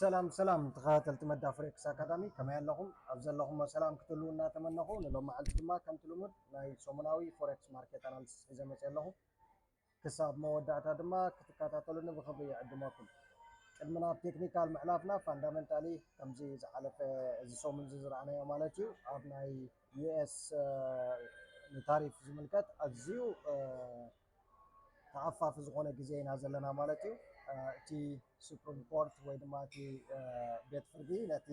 ሰላም ሰላም ተኸታተልቲ መዳ ፎሬክስ ኣካዳሚ፣ ከመይ ኣለኹም? ኣብ ዘለኹሞ ሰላም ክትህልዉ እናተመነኹ፣ ንሎም መዓልቲ ድማ ከምቲ ልሙድ ናይ ሰሙናዊ ፎሬክስ ማርኬት ኣናሊሲስ ሒዘ መፅእ ኣለኹ። ክሳብ መወዳእታ ድማ ክትከታተሉኒ ብኽብሪ ይዕድመኩም። ቅድሚ ናብ ቴክኒካል ምሕላፍና፣ ፋንዳመንታሊ ከምዚ ዝሓለፈ እዚ ሰሙን እዚ ዝረኣናዮ ማለት እዩ፣ ኣብ ናይ ዩኤስ ንታሪፍ ዝምልከት ኣዝዩ ተኣፋፊ ዝኾነ ግዜ ኢና ዘለና ማለት እዩ። እቲ ሱፕሪም ኮርት ወይ ድማ እቲ ቤት ፍርዲ ነቲ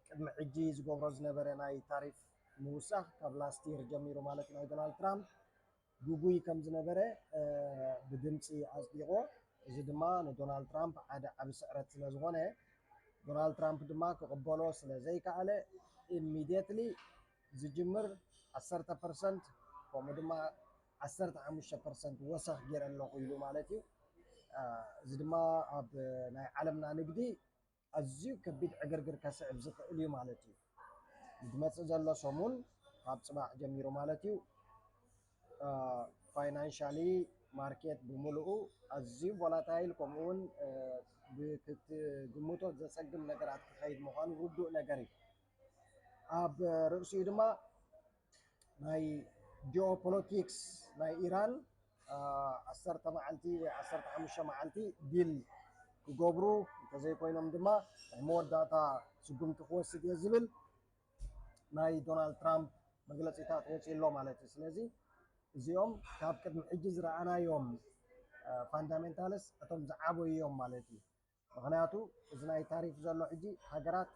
ቅድሚ ሕጂ ዝገብሮ ዝነበረ ናይ ታሪፍ ምውሳኽ ካብ ላስት ይር ጀሚሩ ማለት እዩ ናይ ዶናልድ ትራምፕ ግጉይ ከም ዝነበረ ብድምፂ ኣፅዲቑ። እዚ ድማ ንዶናልድ ትራምፕ ሓደ ዓቢ ስዕረት ስለ ዝኾነ፣ ዶናልድ ትራምፕ ድማ ክቕበሎ ስለ ዘይከኣለ፣ ኢሚድየትሊ ዝጅምር ዓሰርተ ፐርሰንት ከምኡ ድማ ዓሰርተ ሓሙሽተ ፐርሰንት ወሰኽ ገይረ ኣለኹ ኢሉ ማለት እዩ። እዚ ድማ ኣብ ናይ ዓለምና ንግዲ ኣዝዩ ከቢድ ዕግርግር ከስዕብ ዝኽእል እዩ ማለት እዩ። ዝመፅእ ዘሎ ሰሙን ካብ ፅባሕ ጀሚሩ ማለት እዩ፣ ፋይናንሻሊ ማርኬት ብምልኡ ኣዝዩ ቮላታይል፣ ከምኡ እውን ክትግምቶ ዘፀግም ነገራት ክኸይድ ምዃኑ ርዱእ ነገር እዩ። ኣብ ርእሲኡ ድማ ናይ ጂኦፖለቲክስ ናይ ኢራን ዓሰርተ መዓልቲ ወይ ዓሰርተ ሓሙሽተ መዓልቲ ዲል ክገብሩ፣ እንተዘይኮይኖም ድማ ናይ መወዳእታ ስጉምቲ ክወስድ እየ ዝብል ናይ ዶናልድ ትራምፕ መግለፂታት ወፂኡ ኣሎ ማለት እዩ። ስለዚ እዚኦም ካብ ቅድሚ ሕጂ ዝረኣናዮም ፋንዳሜንታልስ እቶም ዝዓበዩ እዮም ማለት እዩ። ምኽንያቱ እዚ ናይ ታሪፍ ዘሎ ሕጂ ሃገራት፣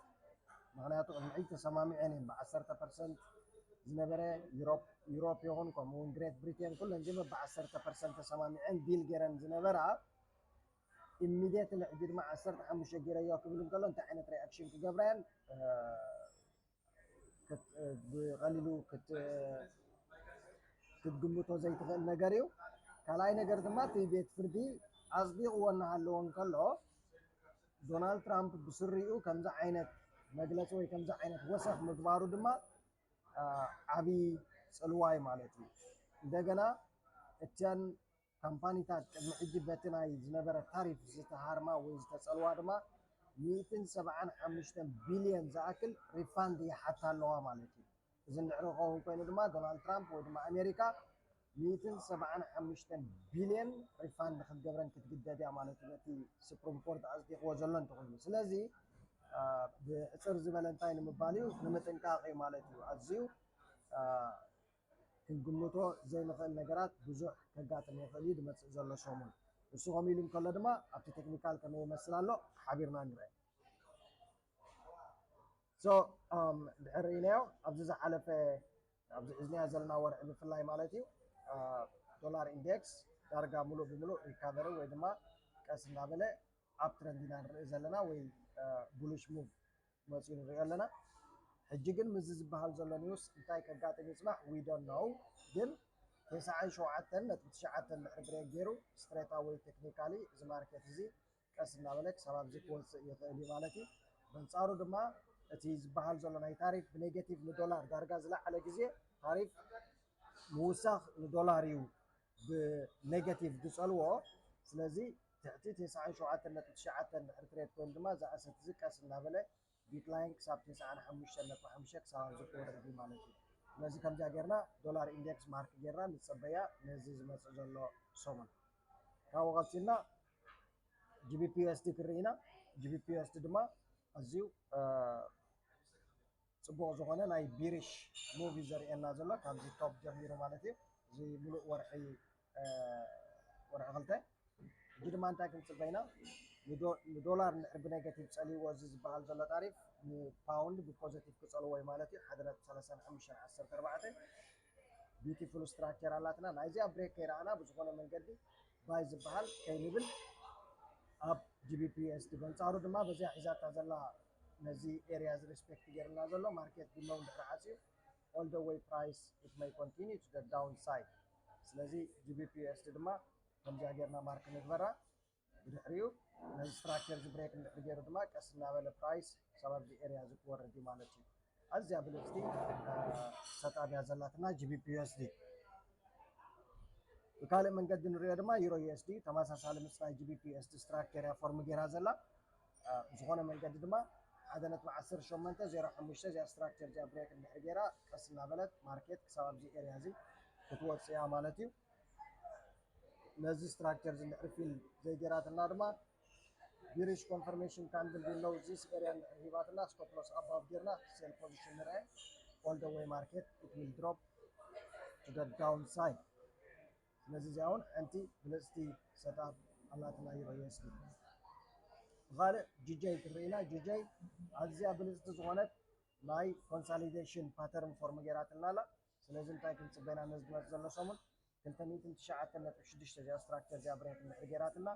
ምኽንያቱ ቅድሚ ሕጂ ተሰማሚዐን እየን፣ ብዓሰርተ ፐርሰንት ዝነበረ ዩሮፕ ዩሮፕ ይኹን ከምኡ እውን ግሬት ብሪቴን ኩለን ዚመ ብዓሰርተ ፐርሰንት ተሰማሚዐን ዲል ገይረን ዝነበራ፣ ኢሚድየትሊ ሕጂ ድማ ዓሰርተ ሓሙሽተ ገይረዮ ክብል እንከሎ እንታይ ዓይነት ሪኣክሽን ክገብራ እየን? ብቐሊሉ ክትግምቶ ዘይትኽእል ነገር እዩ። ካልኣይ ነገር ድማ እቲ ቤት ፍርዲ ኣፅዲቕዎ እናሃለዎ እንከሎ፣ ዶናልድ ትራምፕ ብስሪኡ ከምዚ ዓይነት መግለፂ ወይ ከምዚ ዓይነት ወሰኽ ምግባሩ ድማ ዓብዪ ፅልዋ እዩ ማለት እዩ። እንደገና እተን ካምፓኒታት ቅድሚ ሕጂ በቲ ናይ ዝነበረ ታሪፍ ዝተሃርማ ወይ ዝተፀልዋ ድማ ሚእትን ሰብዓን ሓሙሽተን ቢልዮን ዝኣክል ሪፋንድ ይሓታ ኣለዋ ማለት እዩ። እዚ እንድሕሪ ክኸውን ኮይኑ ድማ ዶናልድ ትራምፕ ወይ ድማ ኣሜሪካ ሚእትን ሰብዓን ሓሙሽተን ቢልዮን ሪፋንድ ክትገብረን ክትግደድ እያ ማለት እዩ፣ ነቲ ሱፕሪም ኮርት ኣፅዲቕዎ ዘሎ እንተኾይኑ። ስለዚ ብሕፅር ዝበለ እንታይ ንምባል እዩ? ንምጥንቃቕ እዩ ማለት እዩ። ኣዝዩ ክንግምቶ ዘይንኽእል ነገራት ብዙሕ ከጋጥም ይኽእል እዩ ዝመፅእ ዘሎ ሰሙን። እሱ ከምኡ ኢሉ እንከሎ ድማ ኣብቲ ቴክኒካል ከመይ ይመስል ኣሎ ሓቢርና ንርአ። ሶ ድሕር ኢለዮ ኣብዚ ዝሓለፈ ኣብዚ ሒዝናዮ ዘለና ወርሒ ብፍላይ ማለት እዩ ዶላር ኢንዴክስ ዳርጋ ሙሉእ ብሙሉእ ሪካቨሪ ወይ ድማ ቀስ እናበለ ኣብ ትረንድ ኢና ንርኢ ዘለና ወይ ቡሊሽ ሙቭ መፂኡ ንሪኦ ኣለና። ሕጂ ግን ምስዚ ዝበሃል ዘሎ ኒውስ እንታይ ከጋጥም ይፅባሕ we don't know። ግን ተስዓን ሸውዓተን ነጥቢ ትሽዓተ እንድሕር ብሬክ ገይሩ ስትሬት ኣወይ ቴክኒካሊ እዚ ማርኬት እዚ ቀስ እናበለ ክሳብ ኣብዚ ክወፅእ ይኽእል እዩ ማለት እዩ። በንፃሩ ድማ እቲ ዝበሃል ዘሎ ናይ ታሪፍ ብኔጌቲቭ ንዶላር ዳርጋ ዝለዓለ ግዜ ታሪፍ ምውሳኽ ንዶላር እዩ ብኔጌቲቭ ዝፀልዎ። ስለዚ ትሕቲ ተስዓን ሸውዓተን ነጥቢ ትሽዓተ እንድሕር ትሬድ ኮይኑ ድማ እዚ ኣሰት እዚ ቀስ እናበለ ዲክላይን ክሳብ ተስዓን ሓሙሽተን ነጥቢ ሓሙሽተ ክሳብ ኣብዚ ክወርድ እዩ ማለት እዩ። ስለዚ ከምዚኣ ጌርና ዶላር ኢንዴክስ ማርክ ጌርና ንፀበያ ነዚ ዝመፅእ ዘሎ ሰሙን። ካብኡ ቀፂልና ጂቢፒ ዩኤስዲ ክርኢ ኢና። ጂቢፒ ዩኤስዲ ድማ ኣዝዩ ፅቡቕ ዝኾነ ናይ ቢሪሽ ሙቭ እዩ ዘርእየና ዘሎ ካብዚ ቶፕ ጀሚሩ ማለት እዩ። እዚ ሙሉእ ወርሒ ወርሒ ክልተ ሕጂ ድማ እንታይ ክንፅበ ኢና? ንዶላር እንድሕር ብኔጋቲቭ ፀሊዎ እዚ ዝበሃል ዘሎ ታሪፍ ንፓውንድ ብፖዘቲቭ ክፀልዎ እዩ ማለት እዩ። ሓደ ነጥቢ ሰላሳን ሓሙሽተን ዓሰርተ ኣርባዕተ ቢዩቲፉል ስትራክቸር ኣላትና። ናይዚኣ ብሬክ ከይረኣና ብዝኾነ መንገዲ ባይ ዝበሃል ከይንብል ኣብ ጂቢፒ ዩኤስዲ በንፃሩ ድማ በዚኣ ሒዛታ ዘላ ነዚ ኤርያ እዚ ሪስፔክት ገይርና ዘሎ ማርኬት ብለው እንድሕር ዓፅዩ all the way price it may continue to the downside። ስለዚ ጂቢፒ ዩኤስዲ ድማ ከምዚኣ ጌርና ማርክ ንግበራ። ብድሕሪኡ ነዚ ስትራክቸር እዚ ብሬክ እንድሕር ገይሩ ድማ ቀስ እናበለ ፕራይስ ክሳብ ኣብዚ ኤርያ እዚ ክወርድ እዩ ማለት እዩ። ኣዝያ ብልፅቲ ሰጣብያ ዘላትና ጂቢፒ ዩኤስዲ። ብካልእ መንገዲ ንሪኦ ድማ ዩሮ ዩኤስዲ ተመሳሳሊ ምስ ናይ ጂቢፒ ዩኤስዲ ስትራክቸር እያ ፎርም ገይራ ዘላ። ዝኾነ መንገዲ ድማ ሓደ ነጥቢ ዓሰርተ ሸሞንተ ዜሮ ሓሙሽተ እዚኣ ስትራክቸር እዚኣ ብሬክ እንድሕር ገይራ ቀስ እናበለት ማርኬት ክሳብ ኣብዚ ኤርያ እዚ ክትወፅእ እያ ማለት እዩ። ነዚ ስትራክቸር እዚ እንድሕር ፊል ዘይገይራትና ድማ ቢሪሽ ኮንፈርሜሽን ካንድል ቢሎው ዚስ ኤርያ እንድሕር ሂባትና ስቶፕ ሎስ ኣባብ ጌርና ሴል ፖዚሽን ንርአ all the way market it will drop to the downside። ስለዚ እዚኣ እውን ሓንቲ ብልፅቲ ሰትኣፕ ኣላትና ዩሮ ዩኤስዲ። ብኻልእ ጂጀይ ክትርኢና ጂጀይ ኣዝያ ብልፅቲ ዝኾነት ናይ ኮንሳሊዴሽን ፓተርን ፎርም ገይራትልና ኣላ። ስለዚ እንታይ ክንፅበና ነዚ ዝመፅ ዘሎ ሰሙን ክልተ ሚእትን ትሽዓተን ነጥቢ ሽዱሽተ እዚኣ ስትራክቸር እዚኣ ብሬክ እንድሕር ገይራትና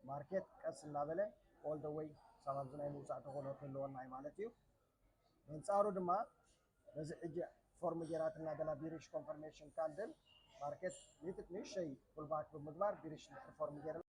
ማርኬት ቀስ እናበለ all the way ሳብ ኣብዚ ናይ ምውፃእ ተኽእሎ ክህልወና እዩ ማለት እዩ። በንፃሩ ድማ በዚ ሕጂ ፎርም ገይራትና ዘላ ቢሪሽ ኮንፈርሜሽን ካንድል ማርኬት ንእሽተይ ፑልባክ ብምግባር ቢሪሽ እንድሕር ፎርም ገይርና